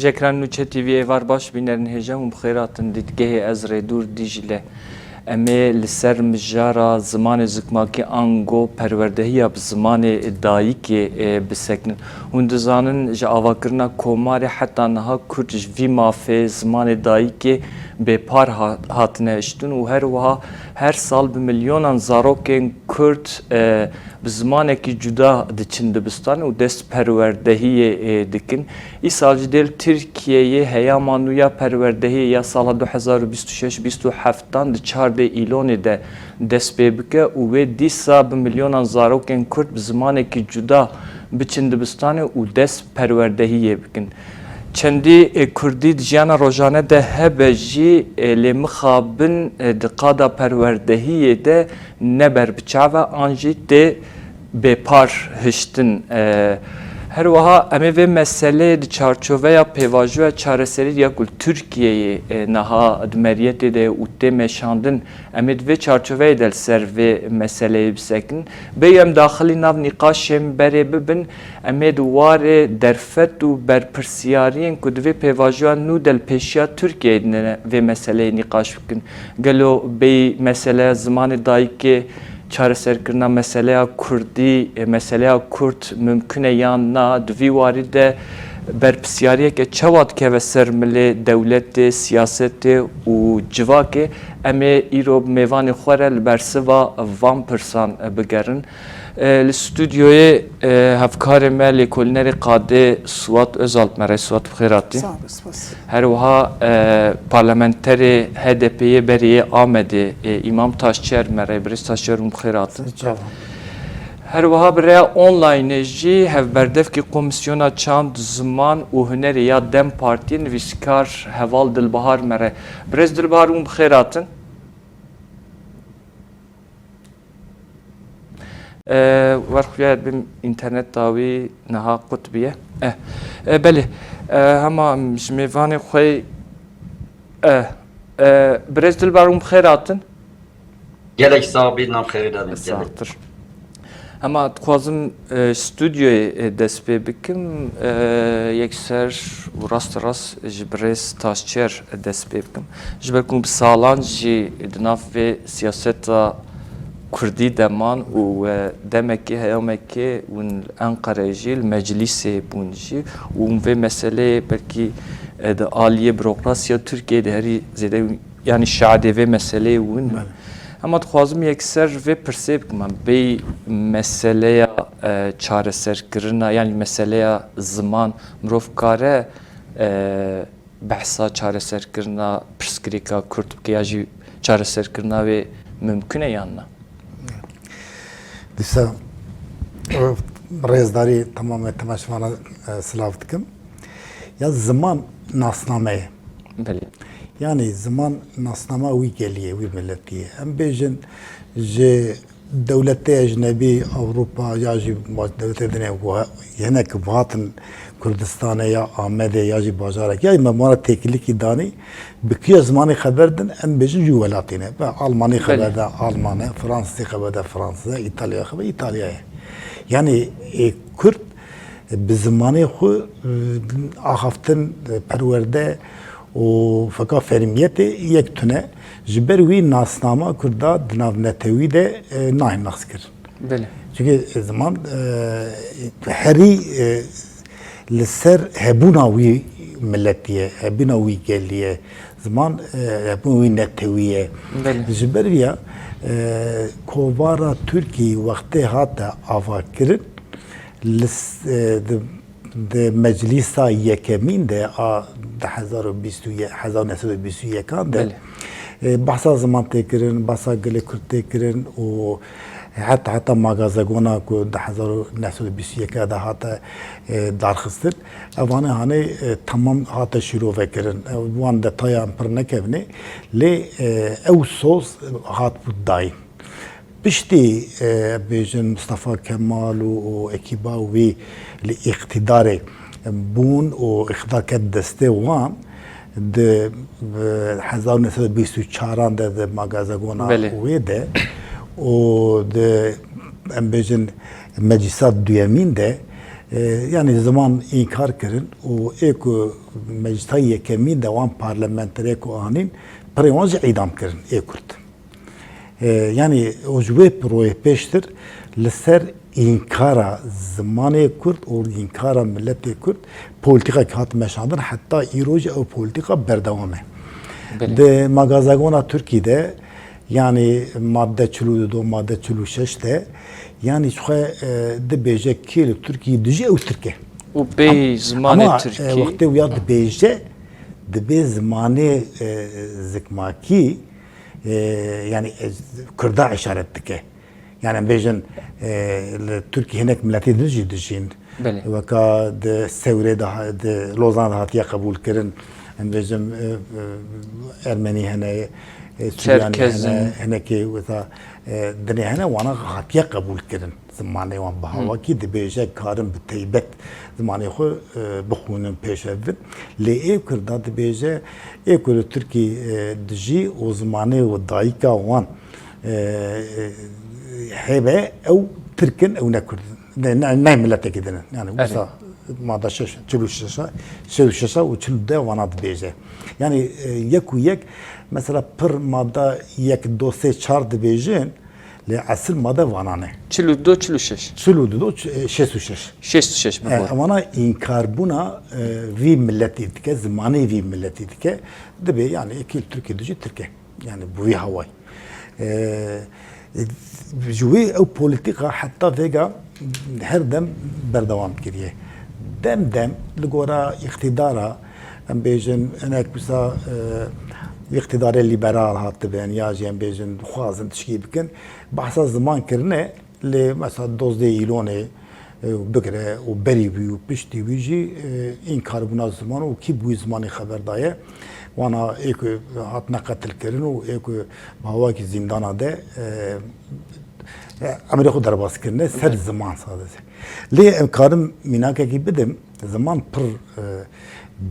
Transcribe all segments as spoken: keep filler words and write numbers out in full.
Ji ekran Nûçe T V êvar baş bînerin hêja hûn bi xêr hatin dîtgehê Ez Rêdûr Dîcle. Em ê li ser mijara zimanê zikmakî ango perwerdehiya bi zimanê dayikê, e, bisekinin. Hûn dizanin ji avakirina Komarê heta niha Kurd ji vî mafê zimanê dayikê bêpar ha-, hatine hiştin û her wiha her sal bi milyonan zarokên Kurd, e, bi zimanekî cuda diçin dibistanê û dest perwerdehiyê, e, dikin. Îsal jî dê li Tirkiyeyê heyama nû ya perwerdehiyê ya sala du hezar û bîst û şeş bîst û heftan di çardê Îlonê de dest pê bike û wê dîsa bi milyonan zarokên Kurd bi zimanekî cuda biçin dibistanê û dest perwerdehiyê bikin. Çendî, e, Kurdî di jiyana rojane de hebe jî, e, lê mixabin, e, di qada perwerdehiyê de ne ber bi çav e, an jî tê bêpar hiştin. E, her wiha em ê vê meseleyê di çarçoveya pêvajoya çareserî ya ku li Tirkiyeyê, e, niha di meriyetê de ye û tê meşandin, em ê di vê çarçoveyê de li ser vê meseleyê bisekinin. Bêyî em daxilî nav nîqaşên berê bibin, em ê di warê derfet û berpirsiyariyên ku di vê pêvajoya nû de li pêşiya Tirkiyeyê dinene vê meseleyê nîqaş bikin. Gelo bêyî meseleya zimanê dayikê, çareserkirina meseleya Kurdî, e, meseleya Kurd mimkun e yan na? Di vî warî de berpirsiyariyeke çawa dikeve ser milê dewletê, siyasetê û civakê? Em ê îro bi mêvanê xwe re li bersiva van pirsan bigerin. E, li stûdyoyê, e, hevkarê me lêkolînerê qadê Suat Özal, me re Suat bi xêr hatî. Sağ ol, spas. Her wiha, e, parlamenterê H D P'yê berê yê Amedê, e, Îmam Taşçer, me re birêz Taşçer hûn bi xêr hatin. Sağ ol. Her wiha bi rêya onlaynê jî hevberdevkê Komîsyona Çand, Ziman û Hunerê ya dem Partiyê nivîskar Heval Dilbahar me re. Birêz Dilbahar hûn bi xêr hatin. E, werxuya bim, înternet dawî niha qut biye. E, e, belê. E, hema ji mêvanê xwe, e, e, birêz Dilbar hûn bi xêr hatin. Gelek sax bî, nav xêrê de bin, gelek. Saxtir. Hema dixwazim, e, stûdyoyê, e, dest pê bikim. E, yekser û rast rast ji birêz Taşçer dest pê bikim. Ji ber ku bi salan jî di nav vê siyaseta Kurdî de man û, e, demekê heyamekê hûn li Enqereyê jî li meclîsê bûn jî û hûn vê meseleyê belkî, e, di aliyê burokrasiya Tirkiyeyê de herî zêde, yanî şahdê vê meseleyê hûn. Belê. Hema dixwazim yekser vê pirsê bikim, em bêyî meseleya, e, çareserkirina, yanî meseleya ziman mirov kare, e, behsa çareserkirina pirsgirêka Kurd bike ya jî çareserkirina wê mimkun e yan na? Dîsa, e, rêzdarî temamê temaşevana, e, silav dikim. Ya ziman nasname ye. Belê. Yanî ziman nasnama wî gelî ye, wî miletî ye. Em bêjin ji dewletê ecnebî, Ewropa ya jî ba-, dewletê dinê ku ha-, hinek hatin Kurdistanê ya Amedê ya jî bajarek ya jî me wana têkilîkî danî, bi kî zimanê xeber din, em bêjin jî welatî ne. Be Almanî Belê. Xeber de Alman e, Fransizî xeber de Fransız e, Îtalya xeber Îtalya ye. Yanî, ê, Kurd bi zimanê xwe, e, axaftin, e, perwerde û feka fermiyetê yek tune. Ji ber wî nasnama Kurda di nav netewî de, e, nayê naskir. Belê. Çunke ziman, e, herî, e, li ser hebûna wî miletî ye, hebûna wî gelî ye. Ziman, e, hebûna wî netewî ye. Belê. Ji ber vî ya, e, kovara Tirkî wextê hate avakirin, li s-, e, di, di meclîsa yekemîn de a di hezar û bîst û yek, hezar û neh sed û bîst û yekan de, Belê. E, behsa ziman tê kirin, behsa gelê Kurd tê kirin û heta, heta magazegona ku di hezar û neh sed û bîst û yek de hate, e, darxistin, evanê hanê, e, temam hate şîrove kirin. E, wan detayan pir nekevnê, lê, e, ew soz hat bû dayîn. Piştî, e, bêjin Mustafa Kemal û, û ekîba wî li îqtîdarê bûn û îqtîdar ket destê wan, di, e, hezar û neh sed û bîst û çaran de di magazegona Belê. Wê de û di, em bêjin, meclîsa duyemîn de, e, yanî ziman înkar kirin û ê ku Meclisa yekemîn de wan parlamenterê ku anîn, pirê wan jî îdam kirin ê Kurd. E, yanî o ji wê royê pêştir li ser înkara zimanê Kurd û înkara miletê Kurd polîtîkek hat meşandin, heta îro jî ew polîtîka berdewam e. Belê. Di magazagona Tirkî de, yanî madde çil û du, madde çil û şeş de, yanî ji xwe, e, dibêje kê li Tirkiyê dijî ew Tirk e. Û bêyî Am-, zimanê ama, e, Tirkî. Wextê wî ya dibêje, dibê zimanê, e, zikmakî, e, yanî, e, Kurda işaret dike. Yanî em bêjin, e, li Tirkiyê hinek miletê din jî dijîn. Belê. Weka di Sewrê de ha-, di Lozan de hatiye qebûl kirin. Em bêjin, e, e, Ermenî hene, e, Suryanî Çerkez hene, in. Hinekê wisa, e, dinê hene, wana hatiye qebûl kirin. Zimanê wan bi Hı. hawakî dibêje, karin bi teybet zimanê xwe, e, bixwînin, pêşev bin. Lê ê Kurda dibêje, ê ku li Tirkî, e, dijî û zimanê û dayika wan, e, e, hebe, ew Tirk in, ew ne Kurd in. Ne, ne, ne miletekî din in. Yani Erê. wisa mada şeş, çil û şeş, çil û şeş û çil û du wana dibêje. Yani, e, yek û yek, mesela pir mada yek, do, sê, çar dibêjin, lê esil made vana ne. Çil û du, çil û şeş. Çil û du, ç-, e, şêst û şeş. Şêst û şeş, bi E, xwe. Vana înkarbûna, e, vî miletî dike, zimanê vî miletî dike, dibê yani ê kî li Tirkiyê dijî Tirk e. Yani bi wî hawayî. E, ji wî ew polîtîka heta vêga her dem berdewam kiriye. Dem dem li gora îqtîdara, em bêjin, hinek wisa, e, îqtîdarê lîberal hatibin, ya jî em bêjin, dixwazin tişkî bikin, behsa ziman kirine, lê mesela dozdeh Îlonê, e, bigire û berî wî û piştî wî jî, e, înkarbûna ziman û kî bi wî zimanê xeber daye, wana ê ku hatine qetilkirin û ê ku bi hawakî zîndana de, e, e, emrê xwe derbas kirine ser ziman sadece. Lê em karim mînakekî bidim, ziman pir, e,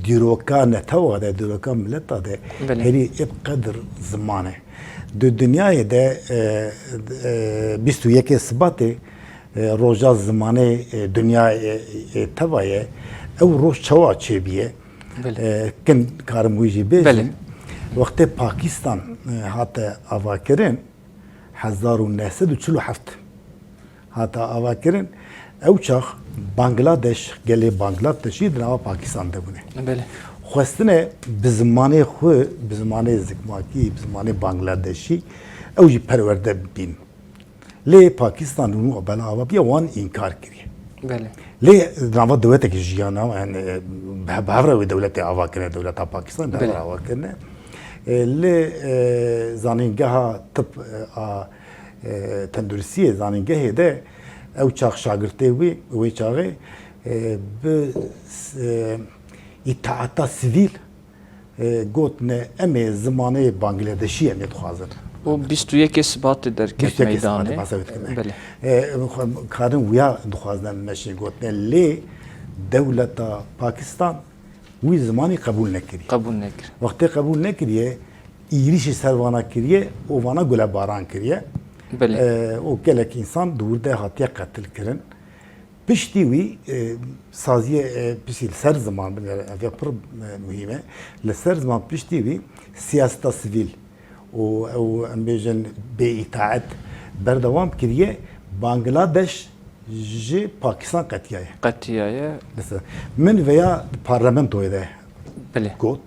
dîroka netewa de, dîroka mileta de Belê. herî ê bi qedir ziman e. Di dinyayê de, e, e, bîst û yekê Sibatê, e, roja zimanê, e, dinya, e, e, teva ye. Ew roj çawa çêbûye? Belê. E, kin karim wî jî bêjim. Belê. Wextê Pakistan, e, hate avakirin, hezar û neh sed û çil û heft hate avakirin. Ew çax Bangladeş, gelê Bangladeshî di nava Pakistan de bûne. Belê. Xwestine bi zimanê xwe, bi zimanê zikmakî, bi zimanê Bangladeşî ew jî perwerde bibîn. Lê Pakistan û bela avabiya wan înkar kiriye. Belê. Lê di nava dewletekî jiyana, yani, bi hev-, bi hev re wê dewletê ava kirine, dewleta Pakistan bi hev Belê. re ava kirine. E, lê, e, zanîngeha tib, e, a, e, tenduristiyê zanîngehê de ew çax şagirtê wî, wê çaxê, e, bi, e, îtaata sivîl, e, gotine, "Em ê zimanê Bangladeşî em ê dixwazin." Û bîst û yekê Sibatê derket Bîst û yekê Sibatê meydanê. behsa wê dikime. Belê. E, xwe karin wiya dixwazine meşîn gotine, lê dewleta Pakistan wî zimanî qebûl nekiriye. Qebûl nekir. Wextê qebûl nekiriye, êrîşî ser vana kiriye û vana gulebaran kiriye. Belê. E, û gelek însan di wir de hatiye qetil kirin. Piştî wî, e, saziyê, e, piştî li ser ziman, binêre, ev ya pir, e, muhîm e. Li ser ziman piştî wî siyaseta sivîl û ew, em bêjin, bêîtaet berdewam kiriye. Bangladeş ji Pakistan qetiyaye. Qetiyaye. Li ser, min veya parlamentoyê de Belê. got.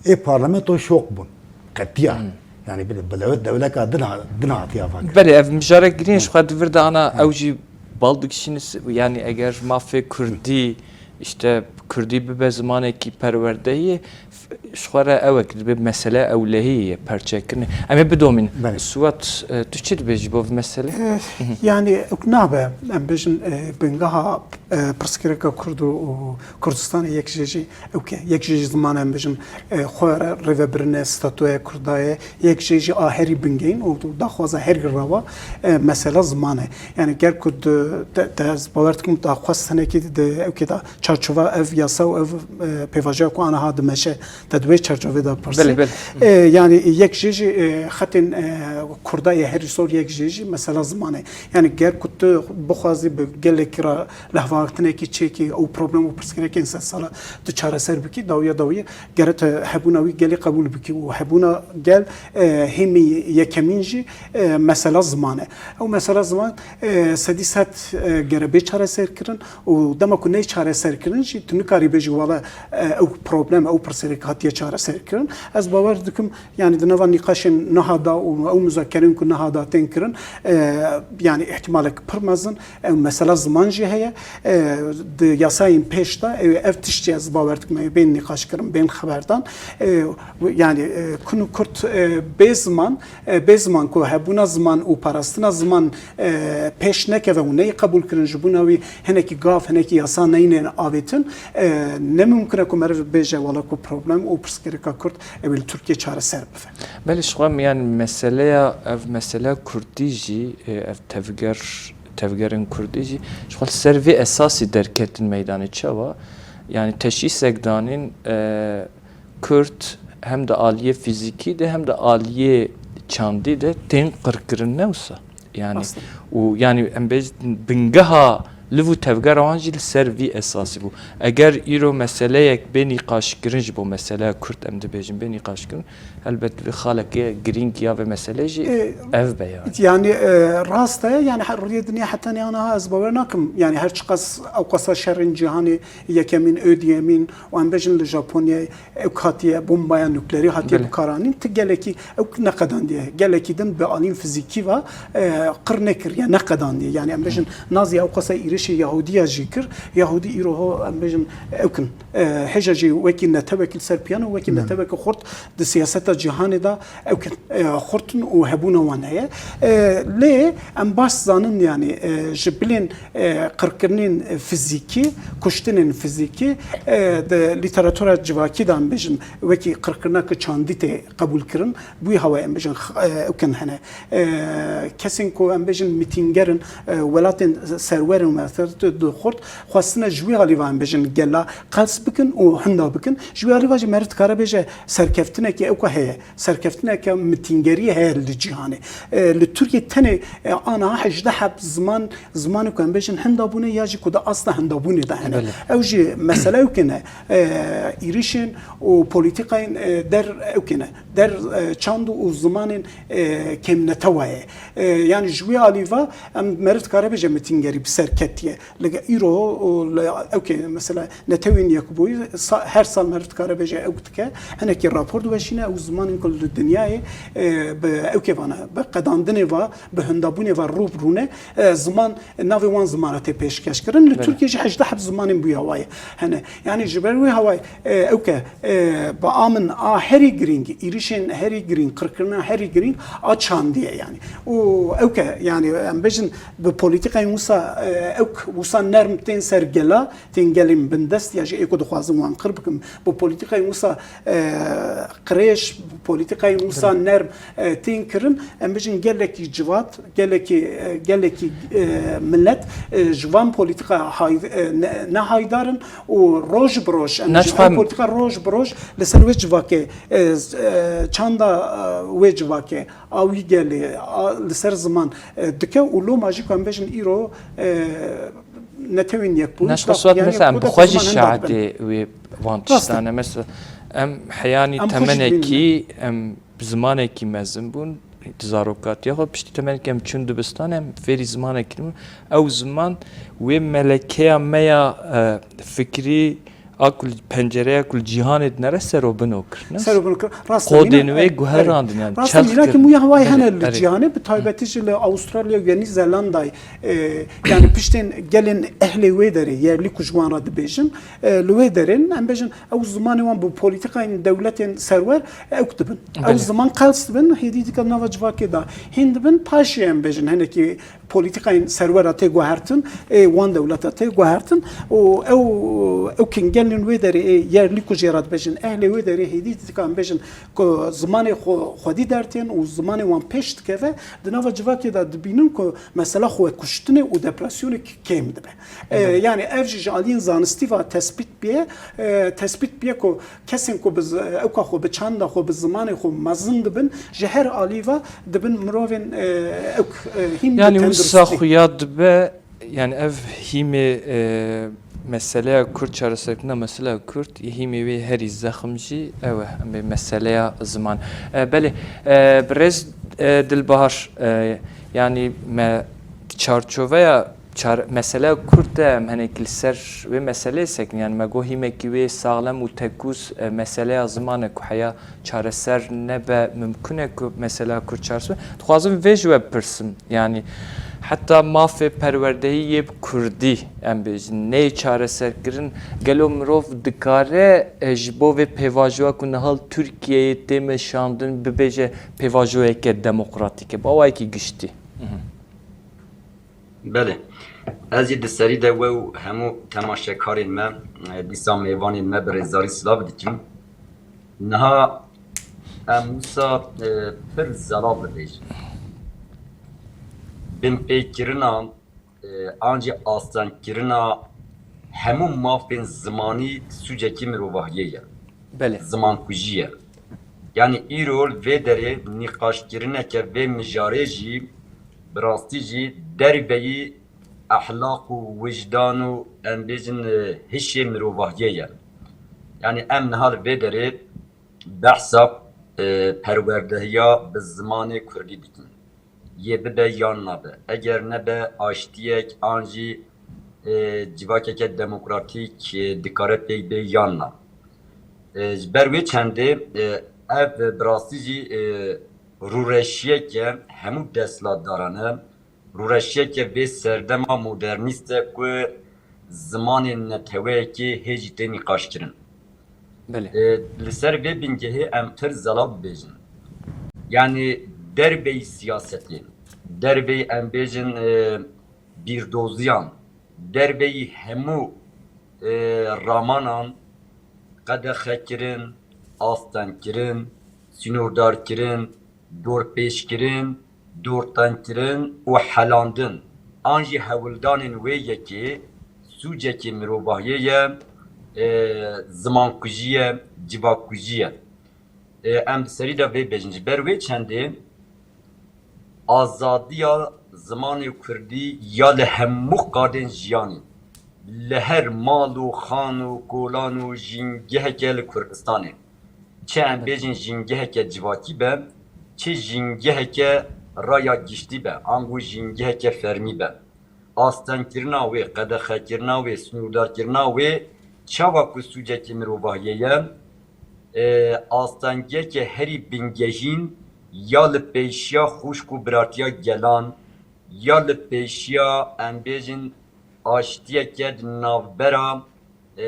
Ê parlamento şok bûn. Qetiya. Hmm. Yani bir, bi dewleka din ha-, din hatiye avakirin. Belê, ev mijarek girîn ji xwe di vir de ana Hmm. ew jî bal dikişîne, yani eger mafê Kurdî, işte Kurdî bibe zimanekî perwerdeyê, f-, ji xwe re ew e, dibe mesele ewlehiyê ye, perçekirinê. Em ê bidomîn. Belê. Suat, e, tu çi dibêjî bo vî mesele? Eh, yani, nabe, em bêjin, eh, bingeha, eh, pirsgirêka Kurd û, û Kurdistanê yek jê jî Ewke, yek jê jî ziman e, em bêjin, e, xwe re rêvebirine, statuya Kurda ye, yek jê jî a herî bingehîn û daxwaza herî rewa, e, mesela ziman e. Yani ger ku di, te, te ez bawer dikim daxwaz hinekî di, ewke da çarçova ev yasa û ev, e, pêvajoya ku aniha dimeşe, te di wê çerçovê de pirsî. Belê, belê. E, yanî yek jê jî, e, xetên, e, Kurda ye herî sor, yek jê jî mesela ziman e. Yanî ger ku tu bixwazî bi gelekî re lehvagirtinekî çêkî û problem û pirsgirêkên sedsala tu çareser bikî, dawiya dawiyê gere tu hebûna wî gelê qebûl bikî û hebûna gel, e, hêmî yekemîn jî, e, mesela ziman e. Ew mesela ziman, e, sedî sed, e, gere bê çareserkirin û dema ku neyê çareserkirin jî tu nikarî bêjî wala, e, ew problem, ew pirsgirêk hatiye çareserkirin. Ez bawer dikim, yanî di nava nîqaşên niha da û ew muzakerên ku niha da tên kirin, e, yanî îhtimalek pir mezin, ew mesela ziman jî heye. E, di yasayên pêş de ew, ev tişt jî ez bawer dikim, ew bên nîqaş kirin, bên xeberdan. E, yanî, e, kun û kurt, e, bê ziman, e, bê ziman ku hebûna ziman û parastina ziman, e, pêş nekeve û neyê qebûlkirin, ji bona wî hinekî gav, hinekî yasa neyne avêtin, e, ne mimkun e ku meriv bêje wala ku problem û pirsgirêka kurd ew ê li Tirkiyê çareser bife. Belê, ji xwe em, yanî meseleya, ev meseleya kurdî jî, e, ev tevger, tevgerên kurdî jî ji xwe li ser vê esasî derketin meydanê. Çawa? Yanî teşhîsek danîn, e, Kurd hem di aliyê fîzîkî de hem di aliyê çandî de tên qirkirin, ne wisa? Yanî, Rast e. Û yanî em bêjin bingeha liv û tevgera wan jî li ser vî esasî bû. Eger îro meseleyek bê nîqaşkirin, ji bo meseleya Kurd em dibêjin bê nîqaşkirin, helbet vê xaleke girîng ya vê meseleyê jî Ê, ev be yanî. Yanî, e, rast e, yanî her rûyê dinya heta niha ez bawer nakim. Yanî her çiqas ew qasa şerên cîhanê yekemîn, ê duyemîn û em bêjin li Japonyayê ew hatiye, bombaya nuklerî hatiye Belê. bikaranîn, ti gelekî ew neqedandiye. Gelekî din bi alîn fizîkî ve, e, qir nekiriye, neqedandiye. Yanî em bêjin naziya ew qasa êrişê Yahudiya jî kir. Yahudî îro ho em bêjin ew kin. E, hêja jî wekî netewekî li ser piyano, wekî Belê. netewekî xurt di siyaseta cîhanê de ew kin, e, xurt in û hebûna wan heye. E, lê em baş zanin, yanî, e, ji bilên, e, qirkirinên fizîkî, kuştinên fizîkî, e, di lîteratura civakî de em bêjin wekî qirkirina ku çandî tê qebûl kirin, bi wî hawayê em bêjin x-, e, ew kin hene. E, kesên ku em bêjin mîtînger in, e, welatên serwer in, mesela di xurt, xwestine ji wî alî ve em bêjin gela qels bikin û hinda bikin. Ji wî alî ve jî meriv dikare bêje serkeftinekî ew ku heye. Serkeftineke mitîngeriyê heye li cîhanê. E, li Tirkiyê tenê, e, aniha hejdeh heb ziman, zimanê ku em bêjin hinda bûne ya jî ku di asta hinda bûnê de hene. Belê. Ew jî mesele ew kene, e, êrişên û polîtîkayên, e, der ew kene. Der, e, çand û zimanên, e, kêmnetewa ye. E, yanî ji wî alî ve em meriv dikare bêje mitîngerî bi ser ketiye. Li îro û li, ew ke mesela Netewên Yekbûyî sa-, her sal meriv dikare bêje ew dike, hinekî rapor diweşîne, ew zimanên ku li dinyayê, e, bi ew ke vana, bi qedandinê ve, bi hindabûnê ve rû bi rû ne, e, ziman, navê wan zimana tê pêşkeş kirin. Li Belê. Tirkiyê jî hejdeh heb zimanên bûya wa ye. Hene, yanî ji ber wê hawayê, e, ew ke, e, bi a min a herî girîng, êrişên herî girîng, qirkirina herî girîng a çandî ye yanî. Û ew ke, yanî em bêjin, bi polîtîkayên wisa, e, ew k-, wisa nerm tên ser gela, tên gelên bindest ya jî ê ku dixwazin wan qir bikin. Bi polîtîkayên wisa, e, qirêj, bi polîtîkayên wisa Belê. nerm, e, tên kirin, em bêjin gelekî civat, gelekî, e, gelekî, e, milet, e, ji van polîtîka hay-, e, ne, ne haydar in û roj bi roj, em bêjin, Naçfam- ew polîtîka roj bi roj li ser wê civakê, e, z-, e, çanda, e, wê civakê, a wî gelê, a, li ser ziman, e, dike û loma jî ku em bêjin îro, e, Netewên Yekbûyî, Naşxwe Swat, yanî mesela em bi xwe jî şahidê wê van tiştan e. Mesela em heyanî Em xwe jî temenekî, em bi zimanekî mezin bûn, di zarokatiya xwe, piştî temenekî em çûn dibistanê, em fêrî zimanekî dibûn. Ew ziman wê melekeya me ya, e, fikrî, a ku li pencereya ku li cîhanê dinere, serobino kir, ne? Serobino kir. Rast e, Qodên mîna, wê e, guherandin, yani Rast e, çelx mîna ki kirin. Muya hawayê Belê, hene li erê. cîhanê, bi taybetî jî li Avustralya û Yenî Zelandayê, e, yani piştên gelên ehlê wê derê, yerlî ku ji wan re dibêjin, e, li wê derê, em bêjin, ew zimanê wan bi polîtîkayên dewletên serwer, e, ew dibin. Ew Belê. ziman qels dibin, hêdî dike nava civakê de hîn dibin, paşê em bêjin, hinekî polîtîkayên serwera tê guhertin, ê wan dewleta tê guhertin û ew, ew kengel Wê derê ê yerlî ku jê re dibêjin, ehlê wê derê hêdî dika em bêjin ku zimanê xwe xwedî dertên û zimanê wan pêş dikeve, di nava civakê de dibînin ku mesela xwekuştinê û depresyonê kêm dibe. E, Evet. Yani ev jî ji aliyên zanistî ve tespît bûye, e, tespît bûye ku kesên ku bi z-, ewka xwe bi çanda xwe, bi zimanê xwe mezin dibin, ji her alî ve dibin mirovên, e, ewk, e, hîn bi Yani wisa tenduristî. Xuya dibe, yani ev hîmê, e, meseleya Kurd, çareserkirina meseleya Kurd, yê hîmê wê herî zexm jî ew e, em bê meseleya ziman. E, belê, e, birêz, e, Dilbahar, e, yani me çarçoveya çar-, meseleya Kurd de em hinek li ser wê meseleyê sekin. Yani me got hîmekî wê saxlem û tekûz, e, meseleya ziman e ku heya çareser nebe, mimkun e ku mesela Kurd çareser. Dixwazim vê ji we bipirsim. Yani heta mafê perwerdehî yê bi Kurdî, em bêjin, neyê çareserkirin, gelo mirov dikare, e, ji bo vê pêvajoya ku niha li Tirkiyeyê tê meşandin bibêje pêvajoyeke demokratîk e, bi awayekî giştî? Mhm. Belê. Ez jî di serî de we û hemû temaşekarên me, e, dîsa mêvanên me bi rêzdarî silav dikim. Niha em wisa, e, pir zelal bibêjin. Binpêkirina, e, an jî astengkirina hemû mafên zimanî sûcekî mirovahiyê ye. Belê. Zimankujî ye. Yani îro li vê derê nîqaşkirineke vê mijarê jî bi rastî jî derveyî ehlaq û wijdan û em bêjin, e, hişê mirovahiyê ye. Yani em niha li vê derê behsa, e, perwerdehiya bi zimanê kurdî dikin. Yê bibe yan nabe. Eger nebe aştiyek an jî, e, civakeke demokratîk, e, dikare pêk bê yan na. E, ji ber wê çendê, e, ev bi rastî jî, e, rûreşiyeke hemû desthilatdaran e, rûreşiyeke vê serdema modernîst e ku zimanên neteweyekê hê jî tê nîqaşkirin. Belê. E, li ser vê bingehê em pir zelal bibêjin. Yani derbeyî siyasetê, derbeyî em bêjin, e, bîrdoziyan, derbeyî hemû, e, ramanan, qedexekirin, astengkirin, sînordarkirin, dorpêçkirin, dortengkirin û helandin an jî hewldanên wê yekê sûcekê mirovahiyê ye, e, zimankujî ye, civakujî ye. E, em di serî de vê bêjin. Ji ber wê çendê azadiya zimanê kurdî ya li hemû qadên jiyanê, li her mal û xan û kolan û jîngeheke li Kurdistanê, çi em bêjin jîngeheke civakî be, çi jîngeheke raya giştî be, ango jîngeheke fermî be. Astengkirina wê, qedexekirina wê, sînordarkirina wê çawa ku sûcekî mirovahiyê ye, e, astengiyeke herî bingehîn ya li pêşiya xwişk û biratiya gelan, ya li pêşiya, em bêjin, aştiyeke di navbera, e,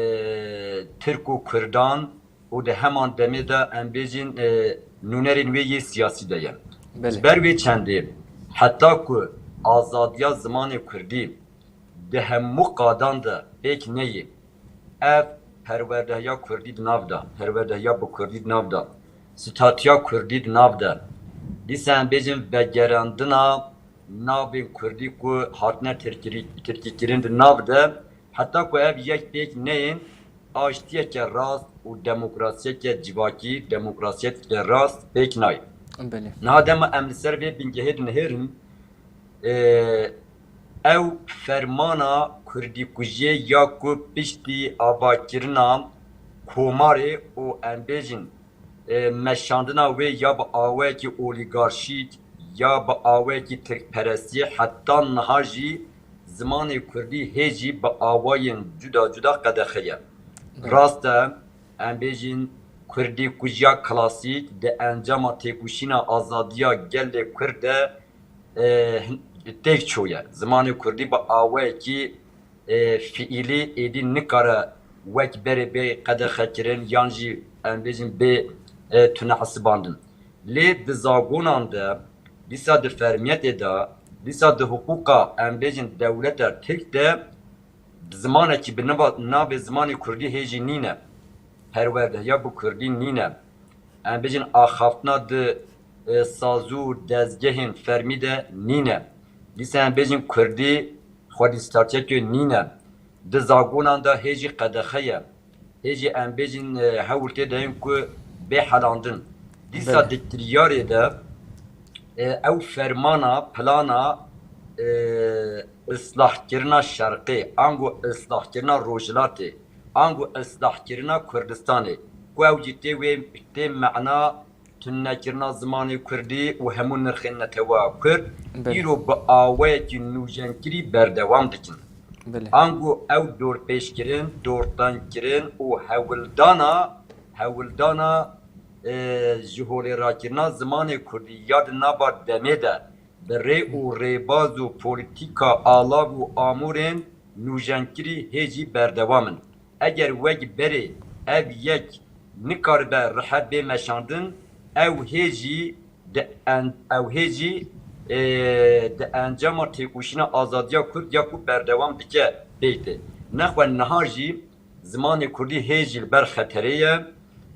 Tirk û Kurdan û di heman demê de, em bêjin, e, nûnerên wê yê siyasî de ye. Belê. Ji ber wê çendê, heta ku azadiya zimanê kurdî di hemû qadan de pêk neyê, ev perwerdehiya kurdî di nav de, perwerdehiya bi kurdî di nav de, statuya kurdî di nav de, dîsa em bêjin vegerandina navên kurdî ku hatine tirkirî-, tirkîkirin di nav de, heta ku ev yek pêk neyên, aştiyeke rast û demokrasiyeke civakî, demokrasiyeke rast pêk nayê. Belê. Niha dema em li ser vê bingehê dinihêrin, e, ew fermana kurdîkujiyê ya ku piştî avakirina komarê û em bêjin, e, meşandina wê ya bi awayekî olîgarşîk ya bi awayekî tirkperestî heta niha jî zimanê kurdî hê jî bi awayên cuda cuda qedexe ye. Rast e, em bêjin kurdîkujiya klasîk di encama têkoşîna azadiya gelê kurd de, e, têk çûye. Zimanê kurdî bi awayekî, e, fiîlî êdî nikare wek berê bê qedexekirin yan jî em bêjin bê, e, tunehesibandin. Lê di zagonan de, dîsa di fermiyetê de, dîsa di hiqûqa em bêjin dewleta Tirk de Zimanekî bi niva-, navê zimanê kurdî hê jî nîne. Perwerdehiya bi kurdî nîne. Em bêjin axaftina di, e, saz û dezgehên fermî de nîne. Dîsa em bêjin kurdî xwedî startiyekê nîne. Di zagonan de hê jî qedexe ye. Hê jî em bêjin, e, hewl tê de yên ku bê helandin. Dîsa Belê. di kiryarê de, e, ew fermana, plana, e, islahkirina şerqê, ango islahkirina rojhilatê, ango islahkirina Kurdistanê, ku ew jî tê wê, tê mena tunekirina zimanê kurdî û hemû nirxên neteweya kurd Belê. îro bi awayekî nûjenkirî berdewam dikin. Belê. Ango ew dorpêçkirin, dortengkirin û hewldana, hewldana, e, ji holê rakirina zimanê kurdî ya di nava demê de bi rê û rêbaz û polîtîka alav û amûrên nûjenkirî hê jî berdewam in. Eger wek berê ev yek nikaribe rihet bê meşandin, ew hê jî di en-, ew hê jî, e, di encama têkoşîna azadiya Kurd ya ku berdewam dike bêytê. Nexwe niha jî zimanê Kurdî hê jî li ber xeterê ye.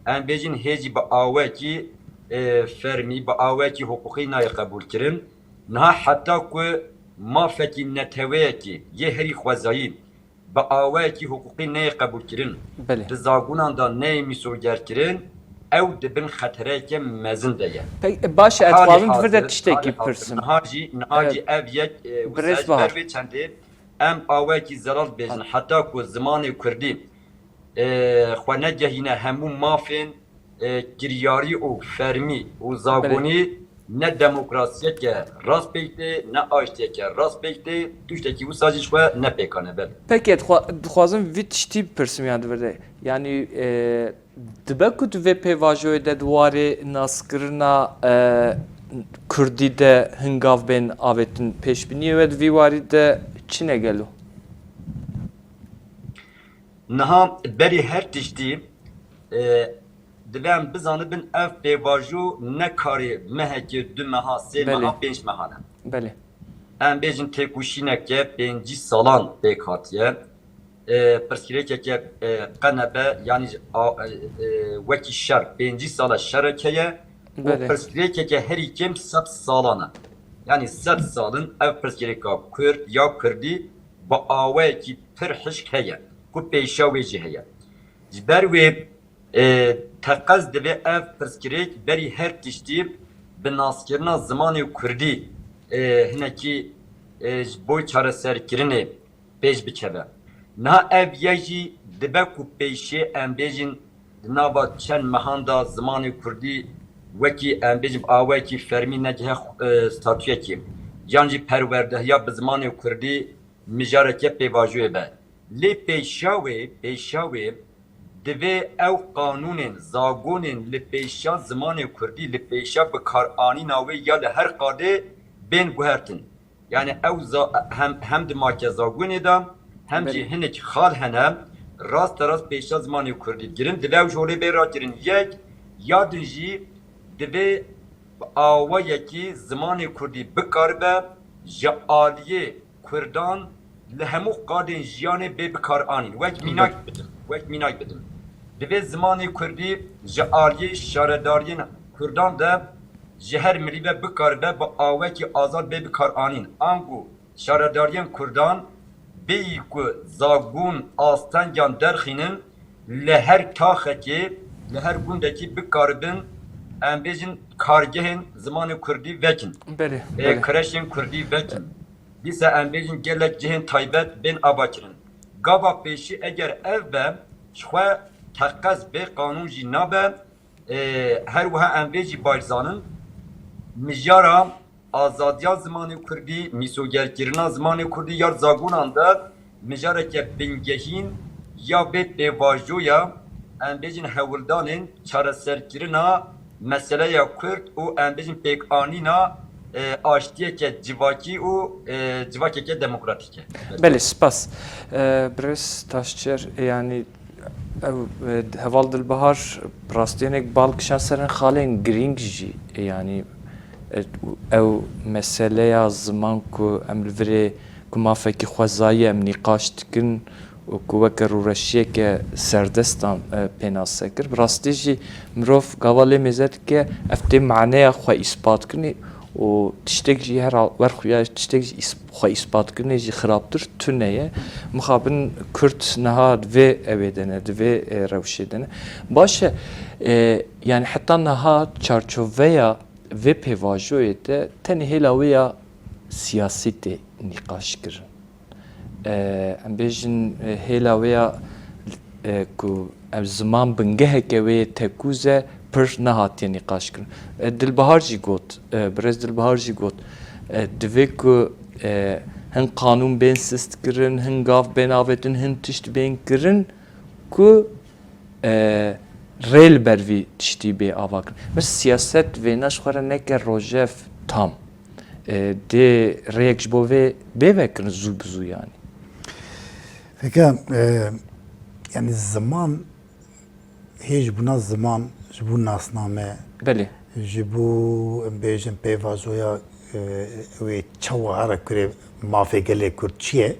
Em bêjin hê jî bi awekî, e, fermî, bi awekî hiqûqî nayê qebûlkirin. Niha heta ku mafekî neteweyekî yê herî xwezayî bi awayekî hiqûqî neyê qebûlkirin, Belê. di zagonan de neyê mîsogerkirin, ew di bin xetereyeke mezin de ye. Peki, e, baş e, ez Halê dixwazim di vir de hazir, tiştekî halê hazir, pirsim. niha jî, niha E, jî ev yek, e, wisa Birêz ji Bahar. ber vê çendê em awayekî zelal dibêjin, Hadi. heta ku zimanê kurdî, e, xwe negehîne hemû mafên, e, kiryarî û fermî û Belê. zagonî ne demokrasiyeke rast pêk tê, ne aştiyeke rast pêk tê, tiştekî wisa jî ji xwe ne pêkan e, belê. Peki, dixwa-, dixwazim vî tiştî bipirsim yan di vir de. Yanî, e, dibe ku di vê pêvajoyê de di warê naskirina, e, kurdî de hingav bên avêtin, pêşbîniyê we di vî warî de çi ne gelo? Niha berî her tiştî, e, divê em bizanibin ev pêvajo ne karê mehekê, du meha, sê Belê. meha, pênc meha ne. Belê. Em bêjin têkoşîneke pêncî salan pêk hatiye. E, pirsgirêkeke, e, qenebe, yanî a, e, e, wekî şer, pêncî sala şerek heye û Belê. pirsgirêkeke herî kêm sed salan e. Yanî sed sal in ev pirsgirêka kurd ya kurdî bi awayekî pir hişk heye, ku pêşa wê jî heye. Ji ber wê, e, teqez divê ev pirsgirêk berî her tiştî bi naskirina zimanê kurdî, e, hinekî, e, ji bo çareserkirinê pêş bikeve. Niha ev yek jî dibe ku pêşê em bêjin di nava çend mehan de zimanê kurdî wekî em bêjin bi awayekî fermî negihe, e, statuyekê, yan jî perwerdehiya bi zimanê kurdî mijareke pêvajoyê be. Lê pêşa wê, pêşa wê divê ew qanûnên, zagonên li pêşa zimanê kurdî, li pêşa bikaranîna wê ya li her qadê bên guhertin. Yani ew za-, hem, hem di make zagonê de, hem jî Belê. hinek xal hene, raste rast pêşa zimanê kurdî digirin. Divê ew ji holê bê rakirin yek, ya din jî divê bi awayekî zimanê kurdî bikaribe ji aliyê kurdan li hemû qadên jiyanê bê bikaranîn. Wek mînak Belê. bidim, wek mînak bidim. Divê zimanê kurdî ji aliyê şaredariyên kurdan de ji her milî ve bikaribe bi awekî azad bê bikaranîn. Ango şaredariyên kurdan bêyî ku zagon astengan derxînin, li her taxekê, li her gundekî bikaribin, em bêjin, kargehên zimanê kurdî vekin. Belê, E, belê. kreşên kurdî vekin. Dîsa em bêjin gelek cihên taybet bên avakirin. Gava pêşî eger ev be, ji xwe teqez bê qanûn jî nabe. E, her wiha em vê jî baş zanin, mijara azadiya zimanê kurdî, mîsogerkirina zimanê kurdî ya zagonan de mijareke bingehîn ya vê pêvajoya, em bêjin, hewldanên çareserkirina meseleya kurd û, em bêjin, pêkanîna, e, aştiyeke civakî û, e, civakeke demokratîk e. Belê, spas. E, Birêz Taşçer, yanî ew, e, Heval Dilbihar, rastî hinek bal kişand ser hin xalên girîng jî, e, yanî, e, ew meseleya ziman ku em li virê ku mafekî xwezayî em nîqaş dikin û ku weke rûreşiyeke serdestan, e, pênase kir. Bi rastî jî mirov gava lê mêze dike, ev tê maneya xwe îspat kirinê û tiştek jî her hal-, wer xuya tiştek jî îs-, xwe îspat kirinê jî xirabtir tune ye. Mixabin Kurd niha di vê ewê de ne, di vê, e, rewşê de ne. Baş e, e, yani heta niha çarçoveya vê pêvajoyê de tenê hêla wê ya siyasî tê nîqaş kirin. E, em bêjin, e, hêla wê ya, e, ku ev ziman bingeheke wê yê tekûz e, pir nehatiye nîqaş kirin. E, Dilbihar jî got, e, birêz Dilbihar jî got, e, divê ku, e, hin qanûn bên sist kirin, hin gav bên avêtin, hin tişt bên kirin ku, e, rê li ber vî tiştî bê avakirin. Min siyaset vêna ji xwe re neke rojev tam. E, dê rêyek ji bo vê bê vekirin zû bi zû yanî. Peki, e, yani ziman, hê ji bona ziman, ji bo nasname, Belê. Ji bo, em bêjin, pêvajoya, e, wê çawa here kurê mafê gelê Kurd çi ye?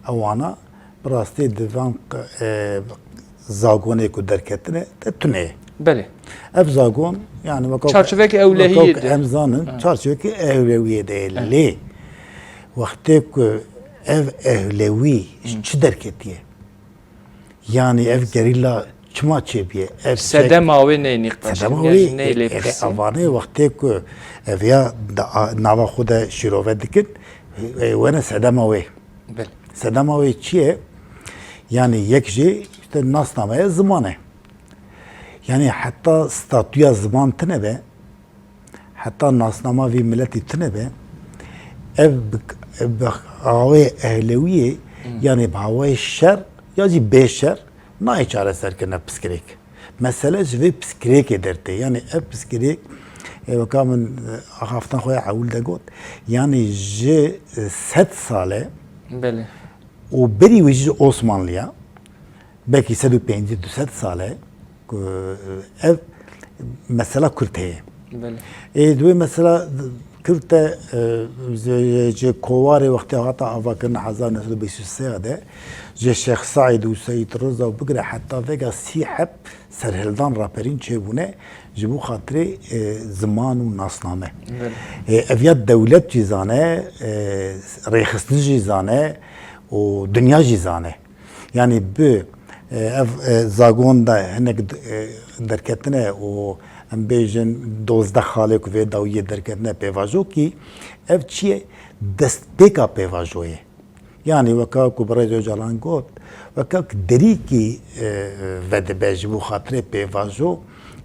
Ewana bi rastî di van q-, e, zagonê ku derketine de tune ye. Belê. Ev zagon, yani weka Çarçoveke ewlehiyê weka de. Em zanin, Ha. çarçoveke ewlewiyê de ye. Evet. Lê wextê ku ev ewlewî Hı. çi derketiye? Yani ev gerîla çima çêbûye? Ev Sedema wê neyê nîqaş Sedema kirin, wê, yani neyê lê e, e, pirsîn. Avanê wextê ku ev ya da, a, nava xwe de şîrove dikin, e, wene sedema wê. Belê. Sedema wê çi ye? Yani yek jê işte nasnameye ziman e. Yani heta statûya ziman tine be, heta nasnama vî miletî tune be, ev bi, bi awayê ehlewiyê, Hmm. yanî bi awayê şer ya jî bê şer nayê çareserkirine piskirêk. Mesele ji vê piskirêkê dertê. Yanî ev piskirêk, e, weka min, e, axaftina xwe ya ewil de got, yanî ji, e, sed sale Belê. û berî wê jî ji Osmanliya, belkî sed û pêncî du sed sal e ku, e, ev mesela Kurd heye. Belê. Ê, di wê mesela Kurd de, e, ji, ji kovarê wextê hate avakirin hezar neh sed û bîst û sê de, ji Şêx Seîd û Seîd Riza û bigire heta vêga sî heb serhildan raperîn çêbûne ji bo xatirê, e, ziman û nasname. Belê. E, ev ya dewlet jî zane, e, rêxistin jî zane û dinya jî zane. Yani bi, e, ev, e, zagon de hinek, e, derketine û em bêjin dozdeh xalê ku vê dawiyê derketine pêvajo kî ev çi ye? Destpêka pêvajoyê. Yani weka ku birêz Ocalan got, weka ku derîkî, e, vedibe ji bo xatirê pêvajo,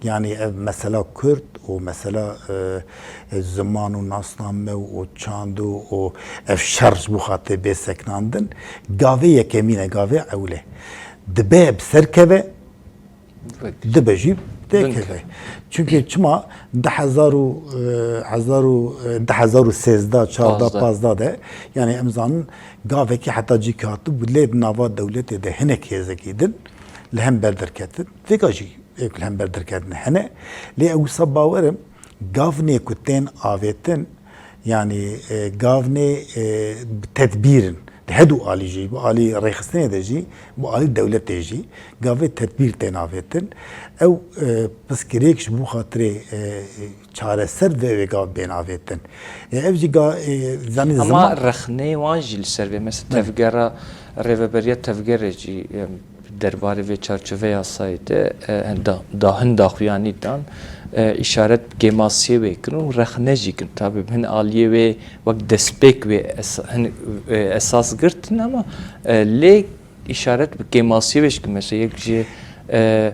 yani ev mesela Kurd û mesela, e, e, ziman û nasname û çand û, û ev şer ji bo xatirê bê sekinandin, gavê yekemîn e, gavê ewil e. Dibe bi ser keve, Vekî. dibe jî têkeve. Binkeve. Çünkü çima du hezar û, e, hezar û, e, du hezar û sêzdeh, çardeh, Pazdeh. pazdeh de, yani em zanin gavekî heta cîkî hatibû lê di nava dewletê de hinek hêzekî din li hember derketin. Vêga jî êk li hember derketin hene. Lê ew wisa bawer im, gavnê ku tên avêtin, yanî, e, gavnê, e, bi tedbîr in. Di hedu alî jî, bi alî rêxistinê de jî, bi alî dewletê jî, gavê tedbîr tên avêtin. Ew, e, piskirêk ji bo xatirê, e, çareser vê wê gav bên avêtin. E, ev jî ga-, e, zanî Ama ziman rexneyê wan jî li ser vê, mesela Belê. tevgera, rêveberiya tevgerê jî, em, derbarê vê çarçovê yasayê de, e, da, dahin daxuyanî dan, e, îşaret bi kêmasiyê wê kirin û rexne jî kirin. Tabî bi hin aliyê wê wek destpêk wê esa-, hin, e, esas girtin ama, e, lê îşaret bi kêmasiyê wê jî kirin. Mesela yek ji, e,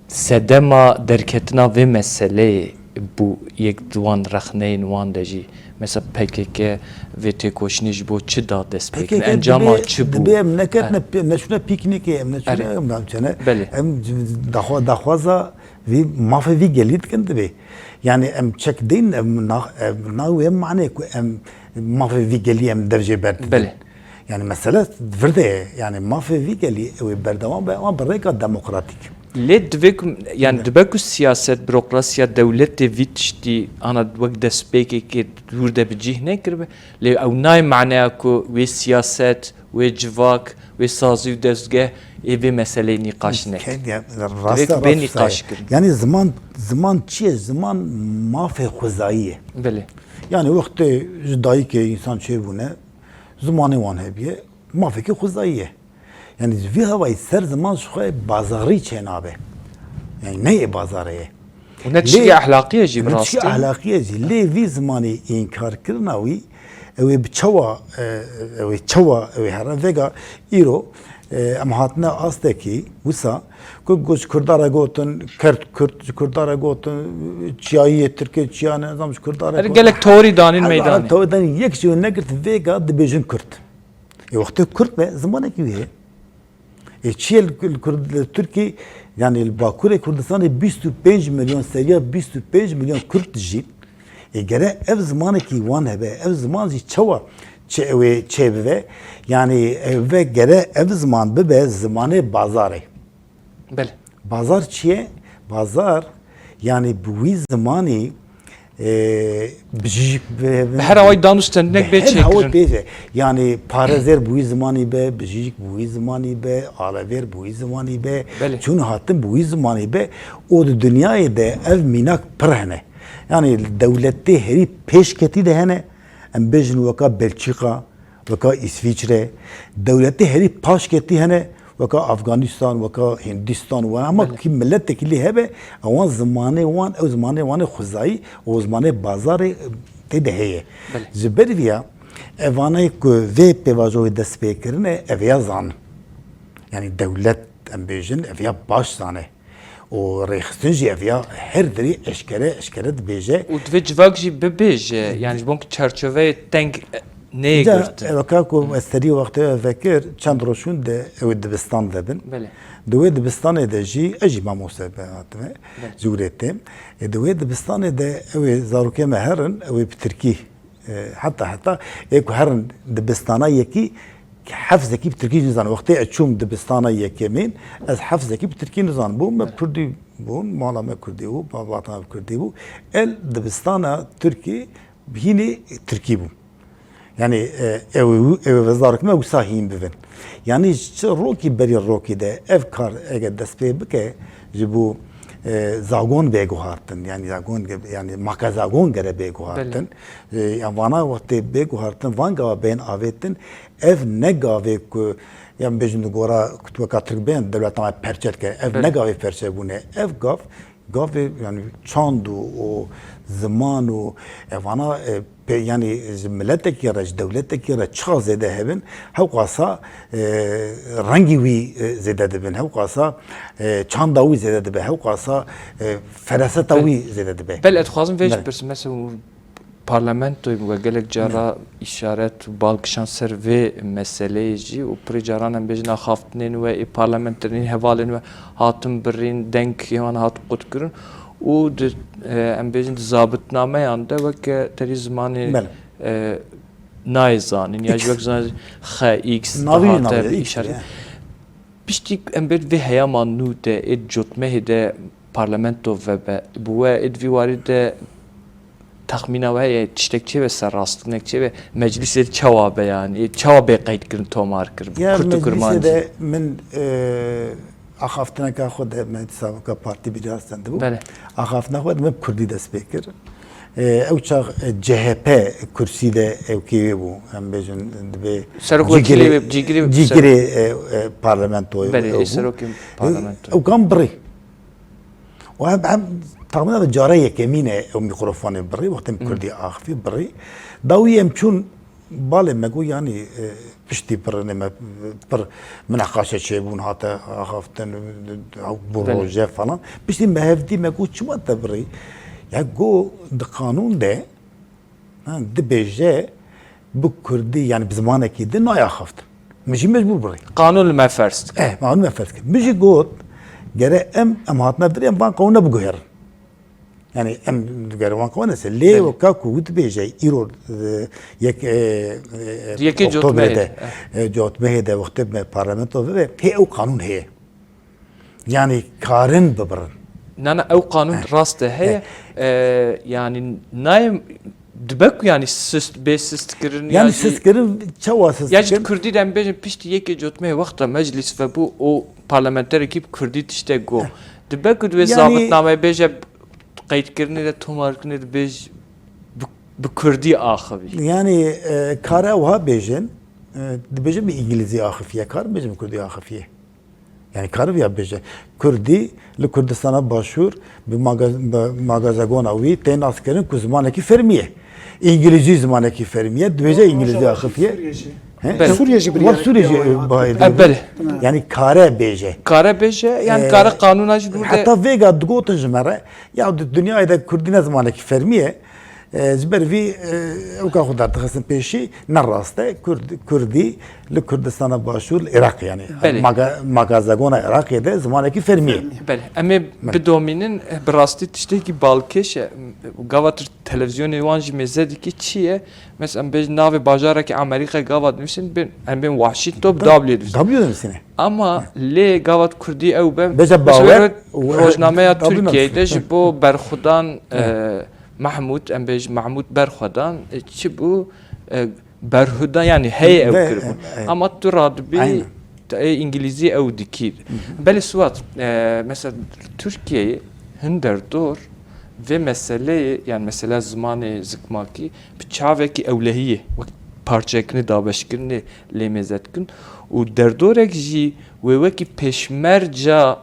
sedema derketina vê meseleyê bû yek di wan rexneyên wan de jî. Mesela P K K vê têkoşînê ji bo çi da destpêkirin? P K K Encama dibe, çi bû? dibe em neketine, He. pe-, neçûne pîknîkê, em neçûne, Erê. em, em çene, Belê. em daxwa-, daxwaza vî mafê vî gelî dikin dibe. Yani em çek deyn, em na-, em nayê manê ku em mafê vî gelî em dev jê berdidin. Belê. Yani mesele vir de ye. Yani mafê vî gelî ew ê berdewam be ama bi rêka demokratîk. Lê divê ku, yani Ne. dibe ku siyaset, burokrasiya dewletê vî tiştî ana wek destpêkekê dûr de bi cih nekiribe. Lê ew nayê maneya ku wê siyaset, wê civak, wê sazî û dezgeh ê vê meseleyê nîqaş neke. Divê ku bê nîqaş kirin. Yani ziman, ziman çi ye? Ziman mafê xwezayî ye. Belê. Yani wextê ji dayikê însan çêbûne, zimanê wan hebiye, mafekî xwezayî ye. Yani ji vî hawayî ser ziman ji xwe bazarî çênabe. Yani ne yê bazarê ye. Û ne tiştekî Lê- ehlaqî ye jî bi ne tiştekî rastî. ehlaqî ye jî. Lê vî zimanî înkar kirina wî, ew ê bi çawa, e, ew ê çawa ew ê here vega îro, e, em hatine astekî wisa ku, ku ji Kurda re gotin, Kerd Kurd, ji Kurda re gotin, çiyayî yê Tirkê çiya ne, nizam ji Kurda re Her gotin. gelek teorî danîn Her meydanê. teorî danîn, yek jî negirt vêga dibêjin Kurd. Ê wextê Kurd be, zimanekî wî heye. Ê çi ye li, li Kurd, li Tirkî, yani li Bakurê Kurdistanê bîst û pênc milyon, seriya bîst û pênc milyon Kurd dijîn. Ê gere ev zimanekî wan hebe, ev ziman jî çawa çi ew ê çêbibe? Yani ev ve gere ev ziman bibe zimanê bazarê. Belê. Bazar çi ye? Bazar, yani bi wî zimanî, e, bijîjik bi, Bi her awayî dan û stendinek bê çêkirin. Bê. Yani parêzer bi wî zimanî be, bijîjik bi wî zimanî be, alevêr bi wî zimanî be, Belê. çûn hatin bi wî zimanî be. Û di dinyayê de ev mînak pir hene. Yani dewletê herî pêşketî de hene. Em bêjin weka Belçîka, weka Îsvîçre, dewletê herî paşketî hene, weka Afganîstan, weka Hindîstan, we hema Belê. kî miletekî lê hebe, ewan zimanê wan, ew zimanê wan ê xwezayî, ew zimanê bazarê tê de heye. Belê. Ji ber vî ya, evanayê ku vê pêvajoyê dest pê kirine, ev ya zan. Yani dewlet, em bêjin, ev ya baş zane. Û rêxistin jî ev ya her derî eşkere, eşkere dibêje. Û divê civak jî bibêje, yani ji bo ku çarçoveyê teng, e, neyê Ca, girtin. Ev ka ku ez serî wextê ev vekir, çend roj hûn de ew ê dibistan de bin. Belê. Di wê dibistanê de jî, ez jî mamoste be hatime, Belê. ji wê têm. E, di wê dibistanê de ew ê zarokê me herin, ew ê bi tirkî E, heta, heta ê ku herin dibistana yekî, heft zekî bi tirkî nizan. Wextê ez çûm dibistana yekemîn, ez heft zekî bi tirkî nizan bû. Me kurdî bûn, mala me kurdî bû, malbata me bi kurdî bû. El dibistana tirkî, hînî tirkî bû. Yani, e, ew, ew vezarik me wisa hîn bivin. Yani, ji rokî berî rokî de ev kar eger dest pê bike, ji bo, e, zagon bê guhartin. Yani, zagon ge-, yani, maka zagon gere bê guhartin. Belê. E, ya vana wextê bê guhartin, van gava bên avêtin, ev ne gavê ku, ya bêjin di gora ku tu weka Tirk bên, dewleta me perçe dike. Ev Belê. ne gavê perçe bûne. Ev gav, gavê, yani, çand û, û ziman û, e, vana, e, pê, yani, ji miletekî re, ji dewletekî re çiqa zêde hebin, hewqasa, e, rengî wî, e, zêde dibin, hewqasa, e, çanda wî zêde dibe, hewqasa, e, feraseta Belê. wî zêde dibe. Belê, ez dixwazim vê jî Belê. pirsim. Mesela, Parlamentoyê we gelek cara Hı. îşaret û bal kişand ser vê meseleyê jî û pirî caran em bêjin axaftinên we ê parlamenterîn hevalên we hatin birîn, dengê wan hat qutkirin û di, e, em bêjin di zabitnameyan de weke terî zimanê, Belê. e, nayê zanîn ya jî X. wek zimanê xe, X, Navî, dihate navî, X, îşaret. ya. Piştî em bêjin vê heyama nû de ê cotmehê de parlamento vebe, bi we ê di vî warî de Texmîna we heye, tiştek çê be, serrastinek çê be, meclisê çawa be, yani, ê çawa bê qeydkirin, tomarkirin, bi Ya, kurt û meclisê kurmancî? de min, e, axaftineka xwe de me dîsa weka partî bîra stendibû. Belê. Axaftina xwe de me bi kurdî dest pê kir. E, ew çax, e, C H P kursî de ew kê wê bû, em bêjin, dibê Serok wekîlê cîgirê, wê, cîgirê wê cîgirê, ser- e, e, parlamentoyê Belê, ew ê bû. serokê E, parlamentoyê. Ew kan birî. Û em, em, taxmîna de cara yekemîn e ew mîkrofonê birî, wextê em Hı. kurdî axifî birî. Dawî em çûn balê me got, yanî, e, piştî birinê me pir mineqaşe çêbûn, hate axaftin, bu Belê. roje falan. Piştî me hevdî me got, çima te birî? Ya got, di qanûn de, ha, dibêje bi kurdî, yani bi zimanekî din nayaxaft. Min jî mecbûr birî. Qanûn li me ferz dike. Eh, qanûn me ferz dike. Min jî got, gere em, em hatine vir, em van qanûn nebiguherin. Yani em gere van qanûn nese. Lê Belê. weka ku wî dibêje, îro, e, yek, e, e, Yekê Oktoberê cotmehê de, de, eh. e, cotmehê de wextê me parlamento ve, hê ew qanûn heye. Yanî karin bibirin. Nana ew qanûn rast e heye. E, yanî nayê dibe ku yanî sist, bê sistkirin. Yanî ya jî sistkirin, çawa ya jî sistkirin? Kurdî de em bêjin piştî yekê cotmeyê wexta meclîs vebû û parlamenterekî bi kurdî tiştek got. Dibe ku di wê Yanî zabitnameyê bêje qeydkirinê de, tomarkirinê de bêj bi, bi kurdî axivî. Yanî, e, kare ew ha bêjin, e, dibêjin bi îngilîzî axifiye, karin bêjin bi kurdî axifiye. Yani kar viya bêje. Kurdî li Kurdistana Başûr bi maga-, bi magazegona wî tê naskirin ku zimanekî fermî ye. Îngilîzî zimanekî fermî ye. Dibêje îngilîzî axifiye. Sûriyê jî. He? Belê. Sûriyê jî Wa birî Sûriyê jî bayê. E, belê. Yani kare bêje. Kare bêje, yani Ee, kare qanûna jî dûr de. Heta vêga digotin ji me re, ya di-, dinyayê de kurdî ne zimanekî fermî ye. E, ji ber vî, e, ewka xwe derdixistin pêşî, ne rast e. Kurd, kurdî li Kurdistana Başûr, li Iraq yani. Belê. Maga-, magazegona Iraqê de zimanekî fermî ye. Belê. Em ê Belê. bidomînin, e, bi rastî tiştekî balkêş e. Gava tu televizyonê wan jî mêze dikî çi ye? Mesela em bêjin navê bajarekî Amerîkayê gava dinivîsin, bên, em bên Washington W dinivîsin. W dinivîsine. Ama lê gava tu kurdî ew be, Bêje mesela bawer, roj-, rojnameya W Tirkiyeyê de nivîsine. ji bo berxwedan, e, Mahmûd, em bêjin Mahmûd Berxwedan, e, çi bû? E, Berhudan, yani heye ew Ve, kiribû. e, e. Ama tu radibî, Aynen. te ê îngilîzî ew dikî. Hı hı. Belê Suat, e, mesela Tirkiyeyê hin derdor vê meseleyê, yani mesela zimanê zikmakî bi çavekî ewlehiyê, wek parçekirinê, dabeşkirinê lê mêze dikin û derdorek jî wê wekî pêşmerca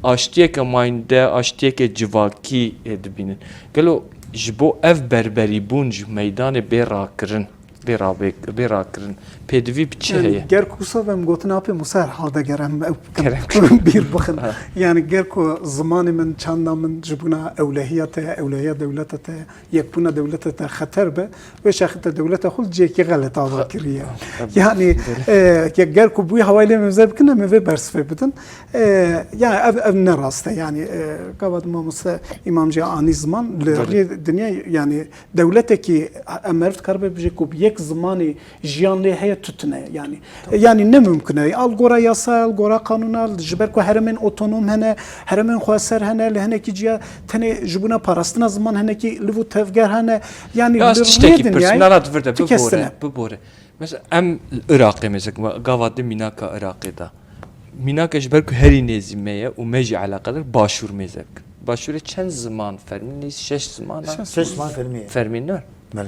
aştiyeke mayînde, aştiyeke civakî, e, dibînin. Gelo ji bo ev berberîbûn ji meydanê bê rakirin, bê rabê-, bê rakirin, pêdivî bi çi Yani heye? ger ku wisa ve em gotin apê Musa herhalde ger em ew bikin, Kerem. bîr bixin. Ha. Yani ger ku zimanê min, çanda min ji bona ewlehiya te, ewlehiya dewleta te, yekbûna dewleta te xeter be, wê şexî te dewleta xwe li cihekî xelet ava kiriye. Tabii. Yani, Belê. e, ke-, ger ku bûyî hawayê lê mêze bikin, em ê vê bersivê bidin. E, ya ev, ev ne rast e. Yani, e, gava di mamoste Îmam jî anî ziman, li Belê. rê dinya, yani dewletekî em meriv dikaribe bije ku bi yek zimanî jiyan lê heye, tu tune yani. E, yani ne mumkin e. Al gora yasa, al gora qanûna, ji ber ku herêmên otonom hene, herêmên xweser hene, li hinekî ciya tenê ji bona parastina ziman hinekî liv û tevger hene. Yani Ya li ez tiştekî rê pirsim, dinyayê nana di vir de tu kes bibore, tune. bibore. Mesela em Iraqê mesela, gava di mînaka Iraqê de. Mînaka ji ber ku herî nêzî me ye û me jî eleqedar Başûr mêze bikin. Başûrê çend ziman fermî? Nêzî şeş ziman e? Şeş ziman fermî ye. Fermî ne? Belê.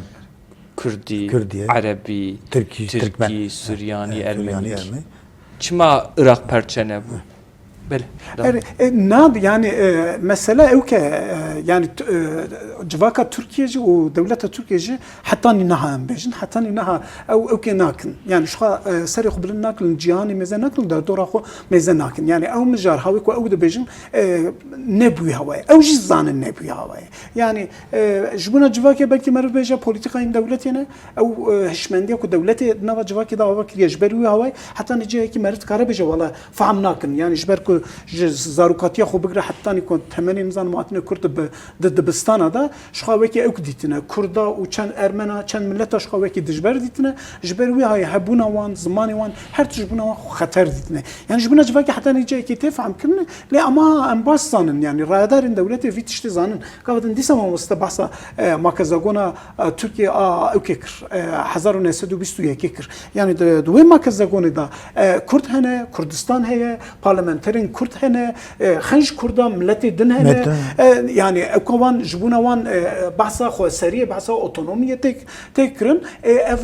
Kurdî, Kurdî ye. Erebî, Tirkî, Tirkî, Tirkmen. Suryanî, E, Ermenî. Suryanî, Ermenî. Çima Iraq perçe nebû? Belê. Devam. Er, e, na, yani, e, mesele ew ke, e, yani, t-, e, civaka Tirkiye jî û dewleta Tirkiye jî hetanî niha em bêjin, hetanî niha ew, ew kê nakin. Yani, ji xwe, e, serê xwe bilind nakin, cîhanê mêze nakin, derdora xwe mêze nakin. Yani, ew mijar hawê ku ew dibêjin, e, nebûyî hawayê. Ew jî zanin nebûyî hawayê. Yani, e, ji bona civakê belkî meriv bêje polîtîkayên dewletê ne, ew, e, hişmendiya ku dewletê di nava civakê de ava kiriye ji ber wî hawayê, heta nîceyekî meriv dikare bêje, wela fehm nakin. Yani ji ber ku ji zarokatiya xwe bigire hetanî ku temenê nizanim hatine kurt bi, di dibistana de, ji xwe wekî ew dîtine. Kurda û çend Ermena, çend mileta ji xwe wekî dijber dîtine. Ji ber wî hawayê hebûna wan, zimanê wan, her tişt ji bona wan xeter dîtine. Yani ji bona civakê heta nîceyekî tê fehm kirine. Lê ama em baş zanin, yani rayedarên dewletê vî tiştê zanin. Gava din dîsa mamoste behsa, e, makezagona, e, Tirkiye a ewkê kir, e, hezar û neh sed û bîst û yekê kir. Yani di, di wê makezagonê de, e, Kurd hene, Kurdistan heye, parlamenterên Kurd hene, e, xenc Kurda, miletê din hene. Met- E, yani ewka wan, ji bona wan, e, behsa xweseriyê, behsa otonomiyê tê, tê kirin. E, ev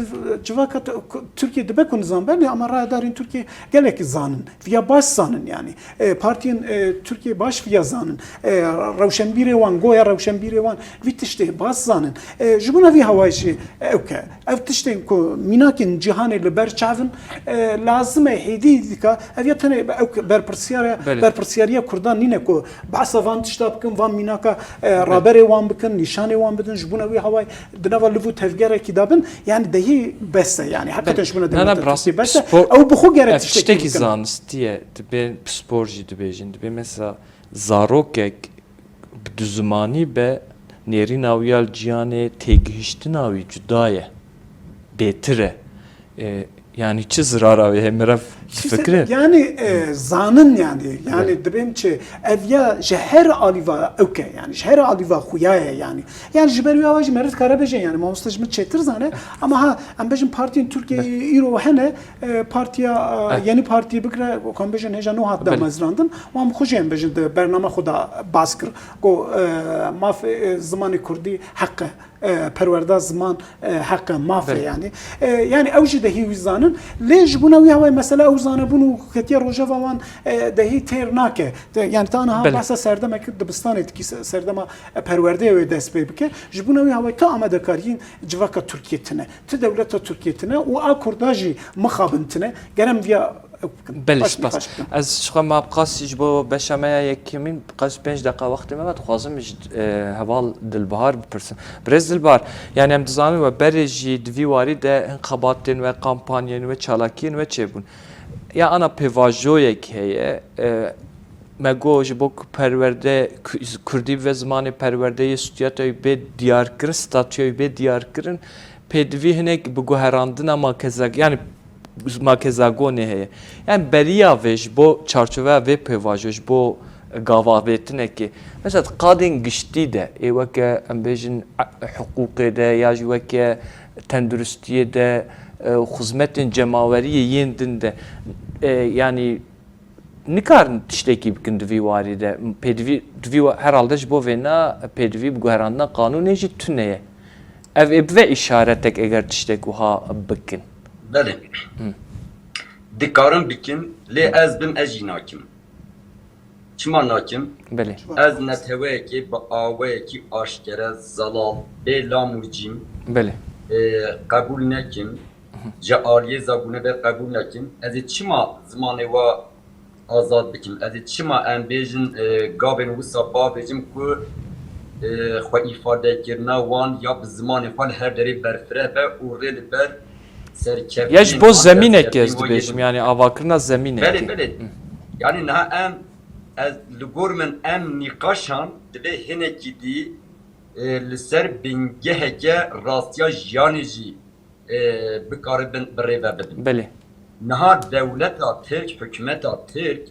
civaka t-, Tirkiye dibe ku nizan be, lê ama rayedarên Tirkiye gelekî zanin. Viya baş zanin yani. E, partiyên, e, Tirkiye baş viya zanin. E, rewşenbîrê wan, goya rewşenbîrê wan vî tiştê baş zanin. E, ji bona vî hawayê jî ew ke ev tiştên ku mînakên cîhanê li ber çav in, e, lazim e hêdî dika ev ya tenê ew ke berpirsiyare, Belê. berpirsiyariya Kurdan nîne ku behsa van tişta bikin, van mînaka, e, Belê. raberê wan bikin, nîşanê wan bidin, ji bona wî hawayê di nava liv û tevgerekî de bin. Yani dehî bes e yani. Heqeten Belê. ji bona Nana, dewleta bi rastî Tirkiyê bes e. spor, Ew bi xwe gerek ev tiştekî tiştekî bikin. zanistî ye. Dibê spor jî dibêjin. Dibê mesela zarokek bi duzimanî be, nêrîna wî ya li cîhanê, têgihiştina wî cuda ye, bêtir e. E, Yani çi zirara wê heye, meriv difikire? Yani e, zanin yani, yani dibêm çi, ev ya ji her alî ve ewk e, yani ji her alî ve xuya ye yani. Yani ji ber wî awa jî meriv dikare bêje yani, mamoste ji min çêtir zane, ama ha, em bêjin partiyên Tirkiyeyê îro hene, e, partiya, e, yenî partiyê bigire, kan bêjin hêja nû hat damezrandin, wan bi xwe jî em bêjin di bername xwe de bas kir, got, e, maf, e, zimanê kurdî heq e. E, perwerda ziman, e, heq e, maf e yani. E, yani ew jî dehî wî zanin. Lê ji bona wî hawayê mesela ew zanebûn û ketiye rojeva wan, e, dehî têr nake. De, yani te aniha behsa serdemeke dibistanê dikî, se-, serdema, e, perwerdeyê wê dest pê bike. Ji bona wî hawayê tu amadekariyên civaka Tirkiyê tine. Tu dewleta Tirkiyê tine û a kurda jî mixabin tine. Gerem viya Belê, spas. Ez ji xwe ma bi qas ji bo beşa me ya yekemîn bi qas pênc deqa wextê me ve dixwazim ji, e, heval Dilbihar bipirsim. Birêz Dilbihar, yani em dizanin we berê jî di vî warî de hin xebatên we, kampanyên we, çalakiyên we çêbûn. Ya ana pêvajoyek heye, e, me got ji bo ku perwerde, ku-, kurdî ve zimanê perwerdeyê stûyeta wî bê diyarkirin, statûya wî bê diyarkirin, pêdivî hinek bi guherandina makeza-, yani makezagonê heye. Yani beriya vê ji bo çarçoveya vê pêvajoyê, ji bo gavavêtinekê. Mesela di qadên giştî de, ê weke em bêjin hiqûqê de ya jî weke tenduristiyê de, e, xizmetên cemaweriyê yên din de, e, yani nikarin tiştekî bikin di vî warî de. Pêdivî, di vî wa-, herhalde ji bo vêna pêdivî bi guherandina qanûnê jî tune ye. Ev ê bive îşaretek eger tiştek wiha bikin. Belê. Dikarin bikin, lê ez bim, ez jî nakim. Çima nakim? Belê. Ez neteweyekê bi awayekî aşkere, zelal, bê lam û cîm, Belê. e, qebûl nekim. Ji aliyê zabûne ve qebûl nekim. Ez ê çima zimanê wa azad bikim? Ez ê çima, em bêjin, e, gavên wisa bavêjim ku, e, xwe îfadekirina wan ya bi zimanê xwe li her derê berfireh be û rê li ber serkeftinên Ya ji bo wan, zemînekê ez dibêjim, yani avakirina zemînekê. Belê, belê. Yani niha em, ez, li gor min em nîqaşan divê hinekî dî, e, li ser bingeheke rastiya jiyanê jî e, bikaribin bi rê ve bibin. Belê. Niha dewleta Tirk, hikûmeta Tirk,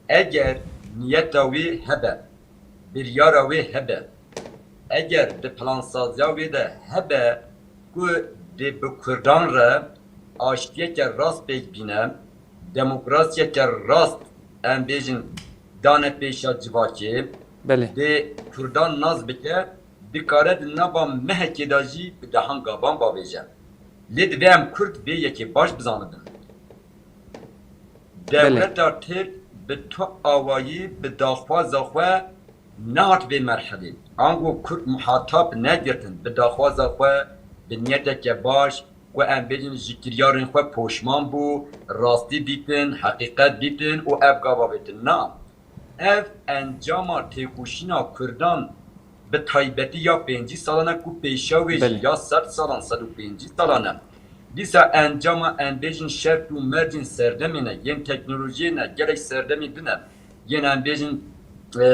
eger niyeta wê hebe, biryara wê hebe, eger di plansaziya wê de hebe ku dê bi Kurdan re aştiyeke rast pêk bîne, demokrasiyeke rast, em bêjin, dane pêşa civakê, Belê. dê Kurdan nas bike, dikare di nava mehekê de jî bi dehan gavan bavêje. Lê divê em Kurd vê yekê baş bizanibin. Belê. Dewleta Tirk bi tu awayî bi daxwaza xwe nehat vê merhelê. Ango Kurd muhatap negirtin, bi daxwaza xwe, bi niyeteke baş, ku em bêjin ji kiryarên xwe poşman bû, rastî dîtin, heqîqet dîtin û ev gava bêtin. Na. Ev encama têkoşîna Kurdan bi taybetî ya pêncî salan e ku pêşa wê jî Belê. ya sed salan, sed û pêncî salan e. Dîsa encama em bêjin şert û mercên serdemê ne, yên teknolojiyê ne, gelek serdemên din e. Yên em bêjin, e,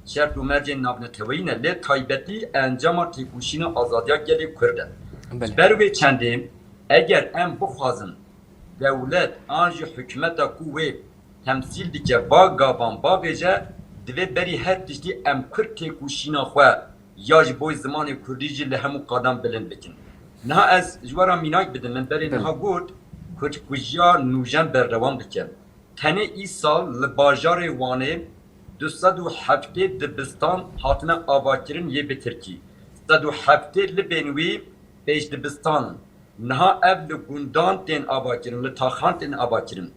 şert û mercên navneteweyî ne, lê taybetî encama têkoşîna azadiya gelê Kurd e. Belê. Ji ber wê çendê eger em bixwazin dewlet an jî hikûmeta ku wê temsîl dike va gavan bavêje, divê berî her tiştî em Kurd têkoşîna xwe ya ji bo zimanê Kurdî jî li hemû qadan bilind bikin. Niha ez ji we re mînak bidim, min berê Belê. niha got, Kurdkujiya nûjen berdewam dike. Tenê îsal li bajarê Wanê du sed û heftê dibistan hatine avakirin yê bi tirkî. Sed û heftê libên wî pêşdibistan in. Niha ev li gundan tên avakirin, li taxan tên avakirin.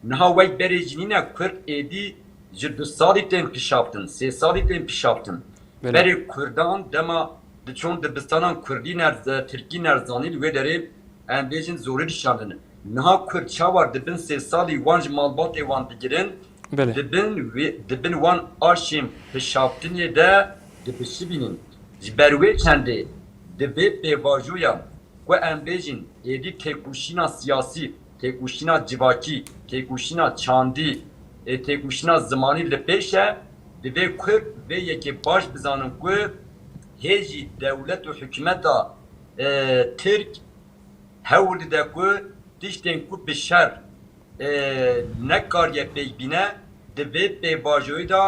Niha wek berê jî nîne Kurd êdî ji du salî tên pişaftin, sê salî tên pişaftin. Belê. Berê Kurdan dema diçûn dibistanan Kurdî nerz-, Tirkî nerzanî li wê derê em bêjin zorî dişandin. Niha Kurd çawa dibin sê salî wan ji malbatê wan digirin, Belê. dibin wê, dibin wan aşên pişaftinê de dibişibînin. Ji ber wê çendê di vê pêvajoya ku em bêjin êdî têkoşîna siyasî, têkoşîna civakî, têkoşîna çandî, ê, têkoşîna zimanî li pêş e, divê Kurd vê yekê baş bizanin ku hê jî dewlet û hikûmeta, e, Tirk hewl dide ku tiştên ku bi şer e, nekariye pêk bîne, di vê pêvajoyê de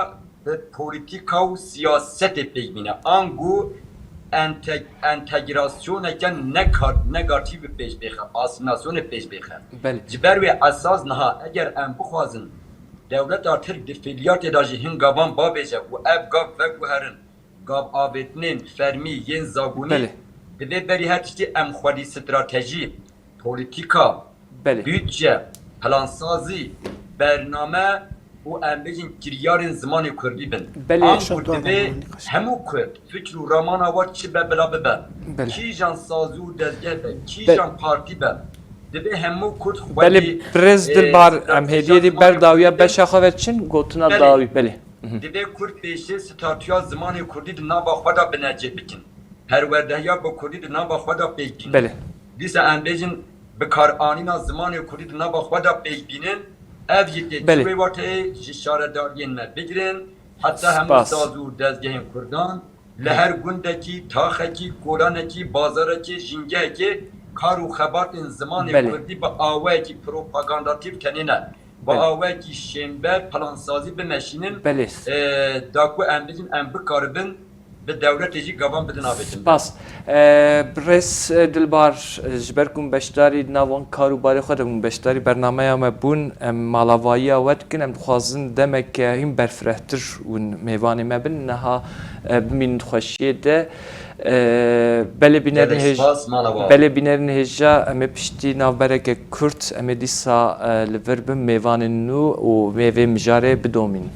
bi polîtîka û siyasetê pêk bîne. Ango ente-, entegrasyoneke nekar-, negatîf bi pêş bêxe, asîmîlasyonê pêş bêxe. Belê. Ji ber wê esas niha eger em bixwazin dewleta Tirk di fiiliyatê de jî hin gavan bavêje û ev gav veguherin gav avêtinên fermî yên zagonî, Belê. divê berî her tiştî em xwedî stratejî, polîtîka, Belê. Budje, plansazî, bername û em bêjin kiryarên zimanê kurdî bin. Belê. Ango Şoto divê Romanî qeşeng. Hemû kurd fikr û ramana wa çi be bila bibe. Belê. Kîjan sazî û dezgeh be, kîjan partî be. Divê hemû kurd xwedî Belê, birêz e, Dilbar, stratejiya em hêdiyê dî zimanê ber dawiya kurdî beşa xwe ve çin, gotina Belê. Dawî, belê. Mhm. Divê kurd pêşê statûya zimanê kurdî di nava xwe de binecê bikin. Perwerdehiya bi kurdî di nava xwe de pêk bînin. Belê. Dîsa em bêjin bikaranîna zimanê kurdî di nava xwe de pêk bînin. Ev jî tê Belê. çi wê wateyê ji şaredariyên me bigirin. Heta hemû Spas. saz û dezgehên kurdan li her gundekî, taxekî, kolanekî, bazarekê, jîngehekê kar û xebatên zimanê Belê. kurdî bi awayekî propagandatîf tenê ne. Bi Belê. awayekî şênber plansazî bimeşînin. Belê. E, da ku em bêjin em bikaribin bi dewletê jî gavan bidin avêtin. Spas. Ee, Birêz, e, Dilbar, e, ji ber ku em beşdarî nav wan kar û barê xwe de bûn, beşdarî bernameya me bûn, em malavayiya we dikin, em dixwazin demeke hîn berfirehtir hûn mêvanê me bin, niha, e, bimînin di xweşiyê de. E, belê bînerên Gelek hêj-, spas, mala we. Belê bînerên hêja, em ê piştî navbereke kurt, em ê dîsa, e, li vir bin mêvanên nû û em ê vê mijarê bidomînin.